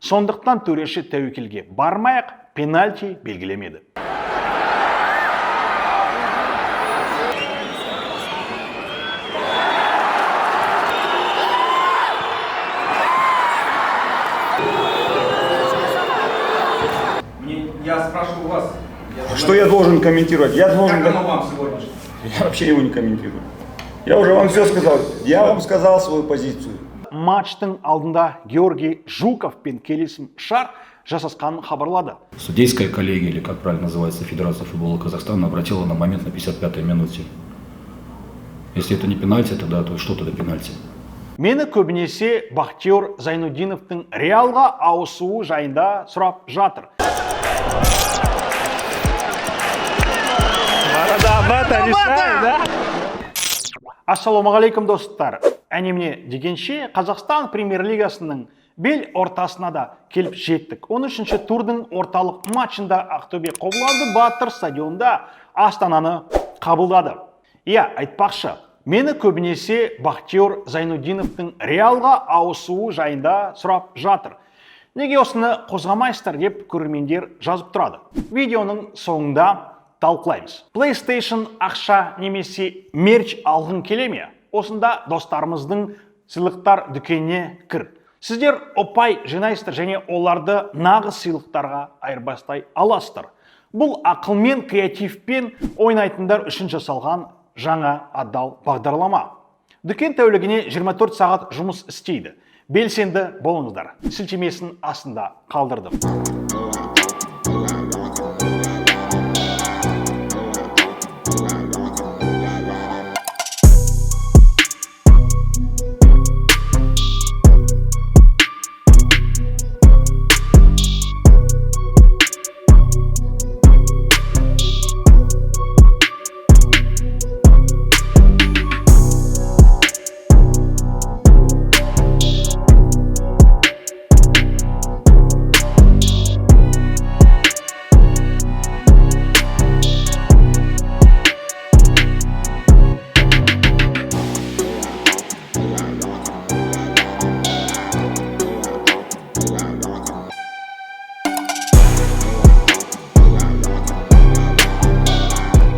Сондықтан төреші тәуекелге бармай-ақ пенальти белгілемеді. Мне, я спрашиваю вас. Я Что я должен комментировать? Я должен... Как оно вам сегодня? Я вообще его не комментирую. Я уже вам все сказал. Я вам сказал свою позицию. Матчтың алдында Георгий Жуковпен келісім шарт жасасқанын хабарлады. Судейская коллегия, или как правильно называется, Федерация футбола Казахстана, обратила на момент на 55-й минуте. Если это не пенальти, тогда то что тогда пенальти? Мені көбінесе Бахтиёр Зайнуддиновтың Реалға ауысуы жайында сұрап жатыр. Ассалаумағалейкум, достар. Әнемне дегенше, Қазақстан премьер-лигасының бел ортасына да келіп жеттік. 13-ші турдың орталық матчында Ақтөбе Қобыланды Батыр стадионында Астананы қабылдады. Иә, айтпақшы, мені көбінесе Бахтиёр Зайнуддиновтың Реалға ауысуы жайында сұрап жатыр. Неге осыны қозғамайсыздар деп көрермендер жазып тұрады. Видеоның соңында талқылаймыз. PlayStation ақша немесе мерч алғың келе ме? Осында достарымыздың сыйлықтар дүкеніне кір. Сіздер ұпай жинайсыздар және оларды нағыз сыйлықтарға айырбастай аласыздар. Бұл ақылмен, креативпен ойнайтындар үшін жасалған жаңа адал бағдарлама. Дүкен тәулігіне 24 сағат жұмыс істейді. Белсенді болыңыздар. Сілтемесін астында қалдырдым.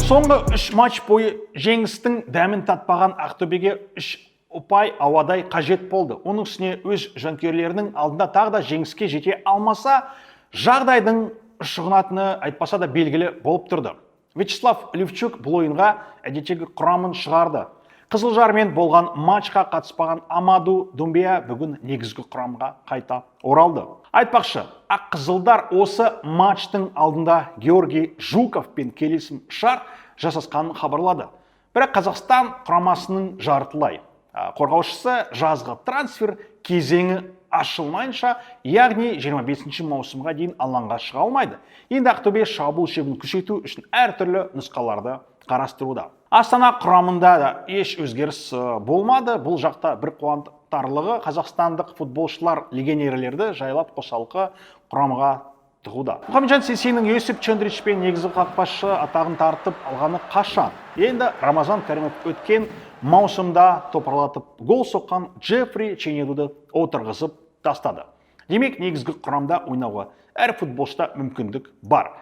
Соңғы үш матч бойы жеңістің дәмін татпаған Ақтөбеге үш ұпай ауадай қажет болды. Оның үстіне өз жанкүйерлерінің алдында тағы да жеңіске жете алмаса, жағдайдың ушығынатыны айтпаса да белгілі болып тұрды. Вячеслав Левчук бұл ойынға әдеттегі құрамын шығарды. Қызылжармен болған матчқа қатыспаған Амаду Думбия бүгін негізгі құрамға қайта оралды. Айтпақшы, Аққызылдар осы матчтың алдында Георгий Жуковпен келісім шарт жасасқанын хабарлады. Бірақ Қазақстан құрамасының жартылай қорғаушысы жазғы трансфер кезеңі ашылмайынша, яғни 25 маусымға дейін алаңға шыға алмайды. Енді Ақтөбе шабуыл шебін күшейту үшін әртүрлі нұсқаларды қарастыруда. Астана құрамында да еш өзгеріс болмады. Бұл жақта бір қуантарлығы, қазақстандық футболшылар легионерлерді жайлап қосалқы құрамға тығуда. Мұхамеджан Сесейнің Йосип Чендричпен негізгі қақпашы атағын тартып алғаны қашан? Енді Рамазан Каримов өткен маусымда топырлатып гол соққан Джеффри Ченедуды отырғызып тастады. Демек, негізгі құрамда ойнауға әр футболшыда мүмкіндік бар.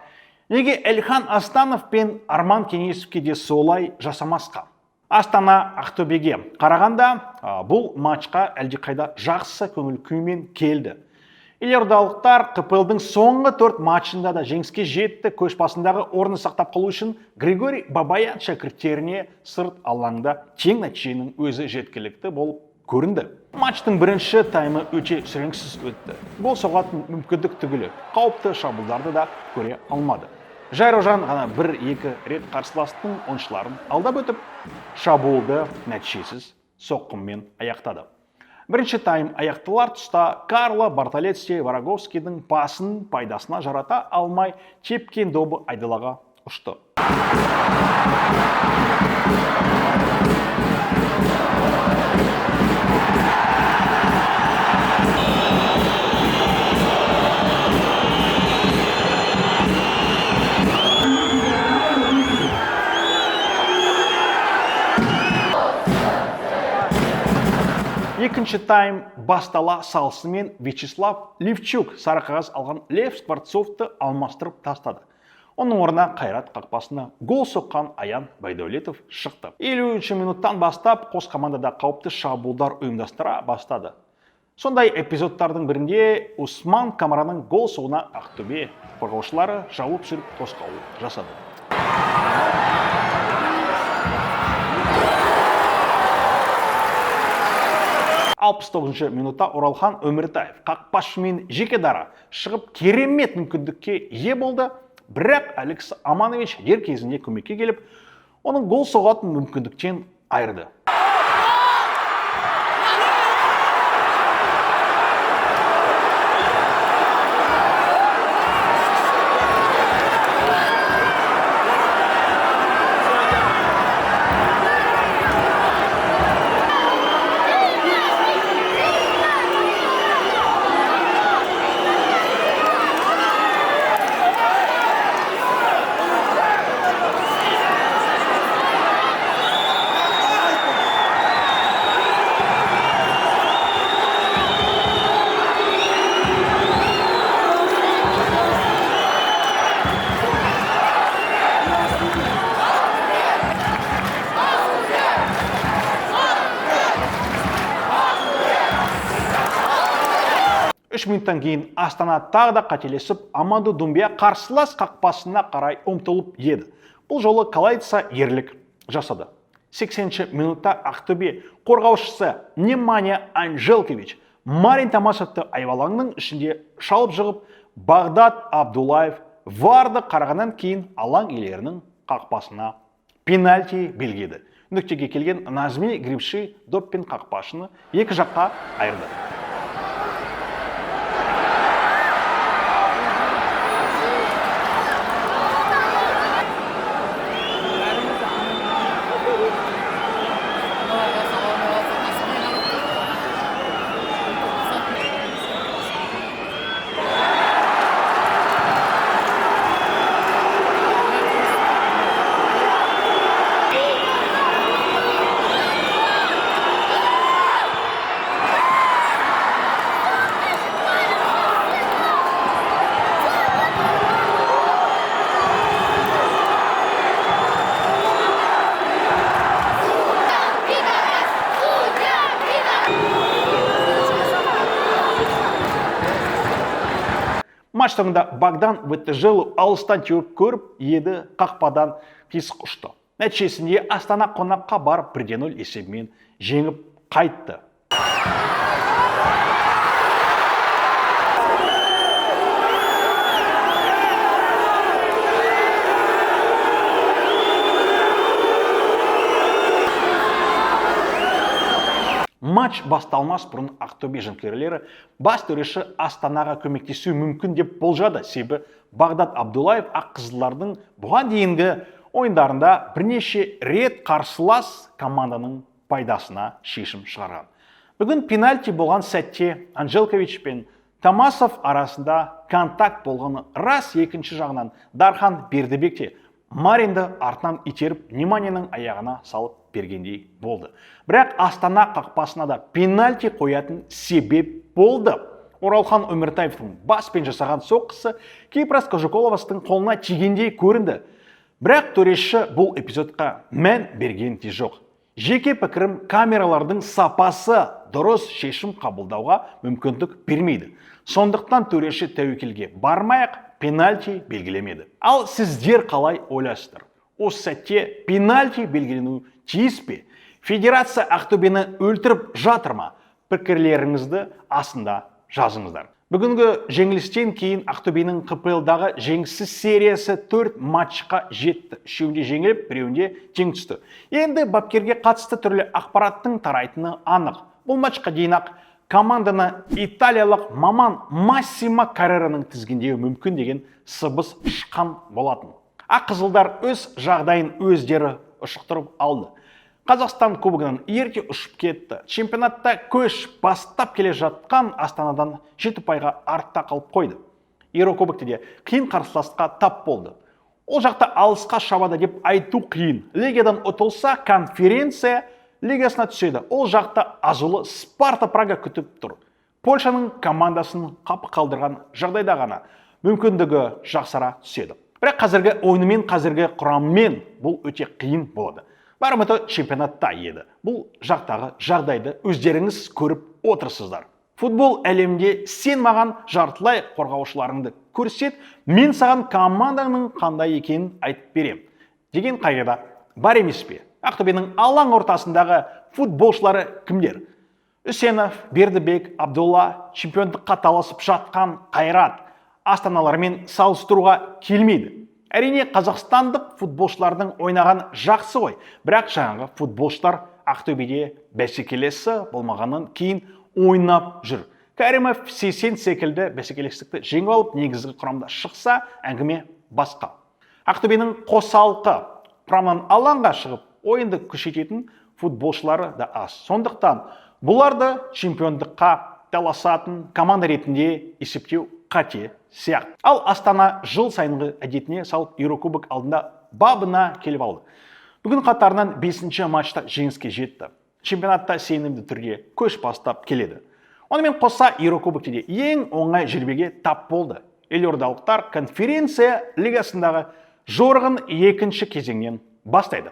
Неге Эльхан Астанов пен Арман Кеңесовке де солай жасамасқа? Астана Ақтөбеге қарағанда бұл матчқа әлдеқайда жақсы көңіл күймен келді. Елордалықтар ҚПЛ-дың соңғы төрт матчында да жеңіске жетті. Көш басындағы орны сақтап қалу үшін Григорий Бабаян шәкірттеріне сырт алаңда тең нәтиженің өзі жеткілікті болып көрінді. Матчтың бірінші таймы өте сүреңсіз өтті. Гол соғатын мүмкіндік түгілі, қауіпті шабуылдарды да көре алмады. Жайрожан ғана бір-екі рет қарсыластың ойыншыларын алдап өтіп, шабуылды нәтижесіз соққымен аяқтады. Бірінші тайм аяқталар тұста Карло Бартолетти Вороговскийдің пасын пайдасына жарата алмай тепкен добы айдалаға ұшты. Екінші Екінші тайм бастала салысымен Вячеслав Левчук сары қағаз алған Лев Скворцовты алмастырып тастады. Оның орнына Қайрат қақпасына гол соққан Аян Байдәулетов шықты. 53 минуттан бастап қос команда да қауіпті шабуылдар ұйымдастыра бастады. Сондай эпизодтардың бірінде Усман Камараның гол соғуына Ақтөбе қорғаушылары жауып жүріп тосқауыл жасады. 69 минутта Оралхан Өміртаев қақпашымен жеке дара шығып, керемет мүмкіндікке ие болды, бірақ Алекс Аманович дер кезінде көмекке келіп, оның гол соғатын мүмкіндіктен айырды. 3 минуттан кейін Астана тағы да қателесіп, Амаду Думбия қарсылас қақпасына қарай ұмтылып еді. Бұл жолы Калайца ерлік жасады. 80 минутта Ақтөбе қорғаушысы Немания Анжелкович Марин Томасовты айвалаңның ішінде шалып жығып, Бағдат Абдулаев варды қарағаннан кейін алаң иелерінің қақпасына пенальти белгіледі. Нүктеге келген Назми Грипши доппен қақпашыны екі жаққа айырды. Матч соңында Богдан Веттежелу алыстан теуіп көріп еді, қақпадан қисық ұшты. Нәтижесінде Астана қонаққа барып 1-0 есебімен жеңіп қайтты. Матч басталмас бұрын Ақтөбе жанкүйерлері бас төреші Астанаға көмектесуі мүмкін деп болжады. Себебі Бағдат Абдулаев аққызылдардың бұған дейінгі ойындарында бірнеше рет қарсылас команданың пайдасына шешім шығарған. Бүгін пенальти болған сәтте Анжелкович пен Томасов арасында контакт болғаны рас, екінші жағынан Дархан Бердібек те Маринді артынан итеріп, Неманияның аяғына салып бергендей болды. Бірақ Астана қақпасына да пенальти қоятын себеп болды. Оралхан Өміртаевтың баспен жасаған соққысы Кипрас Кожуколовастың қолына тигендей көрінді. Бірақ төреші бұл эпизодқа мән берген де жоқ. Жеке пікірім, камералардың сапасы дұрыс шешім қабылдауға мүмкіндік бермейді. Сондықтан төреші тәуекелге бармай-ақ пенальти белгілемеді. Ал сіздер қалай ойлайсыздар? Осы сәтте пенальти белгіленуі тиіс пе? Федерация Ақтөбені өлтіріп жатыр ма? Пікірлеріңізді астында жазыңыздар. Бүгінгі жеңілістен кейін Ақтөбенің ҚПЛ-дағы жеңіссіз сериясы 4 матчқа жетті. Үшеуінде жеңіліп, біреуінде тең түсті. Енді бапкерге қатысты түрлі ақпараттың тарайтыны анық. Бұл матчқа дейін ақ команданы италиялық маман Массимо Каррераның тізгіндеуі мүмкін деген сыбыс шыққан болатын. Аққызылдар өз жағдайын өздері ұшықтырып алды. Қазақстан кубогынан ерте ұшып кетті. Чемпионатта көш бастап келе жатқан Астанадан 7 ұпайға артта қалып қойды. Еурокубокте де қиын қарсыласқа тап болды. Ол жақта алысқа шабады деп айту қиын. Легиядан ұтылса, конференция лигасына түседі. Ол жақта азулы Спарта Прага күтіп тұр. Польшаның командасын қапы қалдырған жағдайда ғана мүмкіндігі жақсара түседі. Бірақ қазіргі ойынымен, қазіргі құраммен бұл өте қиын болады. Бар үміті чемпионатта еді. Бұл жақтағы жағдайды өздеріңіз көріп отырсыздар. Футбол әлемде сен маған жартылай қорғаушыларыңды көрсет, мен саған командаңның қандай екенін айтып берем деген қағида бар емес пе? Ақтөбенің алаң ортасындағы футболшылары кімдер? Үсенов, Бердібек, Абдулла, чемпиондыққа таласып жатқан Қайрат, астаналармен салыстыруға келмейді. Әрине, қазақстандық футболшылардың ойнаған жақсы ғой, бірақ жаңағы футболшылар Ақтөбеде бәсекелесі болмағаннан кейін ойнап жүр. Кәрімов, Сейсен секілді бәсекелестікті жеңіп алып, негізгі құрамда шықса, әңгіме басқа. Ақтөбенің қосалқы құрамнан алаңға шығып, ойынды күшейтетін футболшылары да аз. Сондықтан бұларды чемпиондыққа таласатын команда ретінде есептеу қате сияқты. Ал Астана жыл сайынғы әдетіне салып, Еурокубок алдында бабына келіп алды. Бүгін қатарынан 5 матчта жеңіске жетті. Чемпионатта сенімді түрде көш бастап келеді. Онымен қоса Еурокубокте де ең оңай жербеге тап болды. Елордалықтар конференция лигасындағы жорығын екінші кезеңнен бастайды.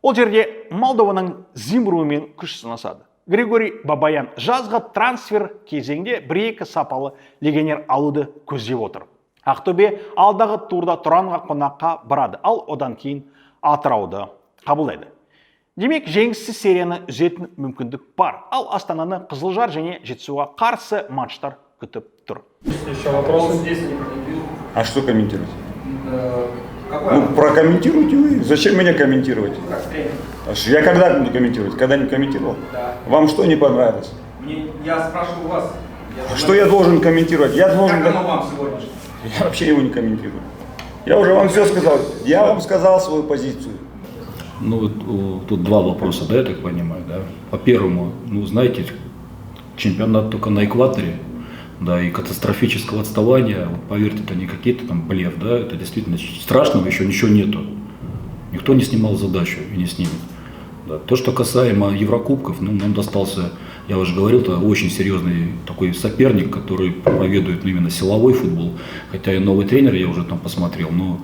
Ол жерде Молдованың Зимбруымен күш сынасады. Григорий Бабаян жазғы трансфер кезеңде бір-екі сапалы легионер алуды көздеп отыр. Ақтөбе алдағы турда Тұранға қонаққа барады, ал одан кейін Атырауды қабылдайды. Демек, жеңіссіз серияны үзетін мүмкіндік бар. Ал Астананы Қызылжар және Жетісуға қарсы матчтар күтіп тұр. Еще вопросы? Здесь не продлил. А что комментировать? Какой? Ну, прокомментируйте вы. Зачем меня комментировать? Как тренер. А что, я когда буду комментировать? Когда-нибудь комментировал? Да. Вам что не понравилось? Я спрашиваю вас. А что я должен комментировать? Я должен... Как оно вам сегодня? Я вообще его не комментирую. Я уже вам все сказал. Я вам сказал свою позицию. Ну, вот, тут два вопроса, да, я так понимаю, да? По первому, ну, знаете, чемпионат только на экваторе, да, и катастрофического отставания, вот, поверьте, это не какие-то там блеф, да, это действительно страшного еще ничего нету. Никто не снимал задачу и не снимет. Да. То, что касаемо Еврокубков, ну, нам достался, я уже говорил, это очень серьезный такой соперник, который проповедует, ну, именно силовой футбол. Хотя и новый тренер, я уже там посмотрел, но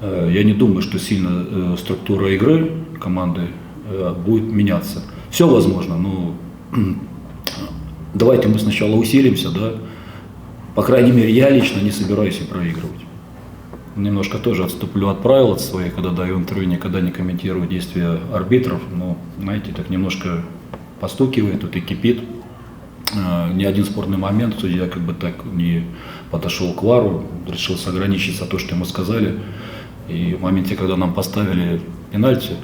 я не думаю, что сильно структура игры команды будет меняться. Все возможно, но давайте мы сначала усилимся, да. По крайней мере, я лично не собираюсь и проигрывать. Немножко тоже отступлю от правил от своих, когда даю интервью, никогда не комментирую действия арбитров, но, знаете, так немножко постукивает, тут и кипит. Ни один спорный момент судья как бы так не подошел к ВАРу, решил ограничиться то, что ему сказали. И в моменте, когда нам поставили пенальти,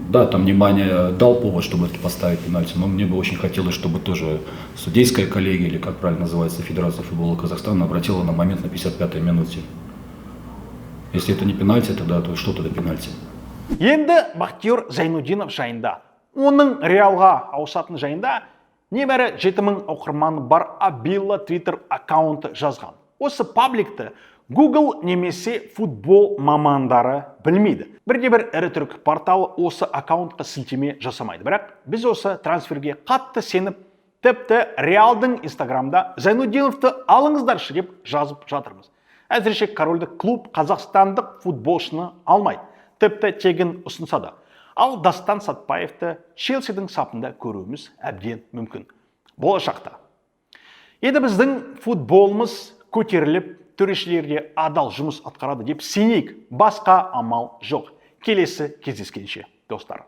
да, там внимание дал повод, чтобы поставить пенальти, но мне бы очень хотелось, чтобы тоже судейская коллегия, или как правильно называется, Федерация футбола Казахстана, обратила на момент на 55-й минуте. Если это не пенальти, тогда то что тогда пенальти? Енді Бахтиёр Зайнудинов жайында. Оның Реалға ауысатын жайында небәрі 7000 оқырманы бар Абилла Твиттер аккаунты жазған. Осы пабликті Google немесе футбол мамандары білмейді. Бірде бір ірі түрік порталы осы аккаунтқа сілтеме жасамайды. Бірақ біз осы трансферге қатты сеніп, тіпті Реалдың Инстаграмда «Зайнудиновты алыңыздаршы» деп жазып жатырмыз. Әзірше корольдік клуб қазақстандық футболшыны алмайды. Тіпті тегін ұсынса да. Ал Дастан Сатпаевты Челсидің сапында көруіміз әбден мүмкін. Болашақта. Енді біздің футболымыз көтеріліп, төрешілер де адал жұмыс атқарады деп сенейік. Басқа амал жоқ. Келесі кездескенше, достар.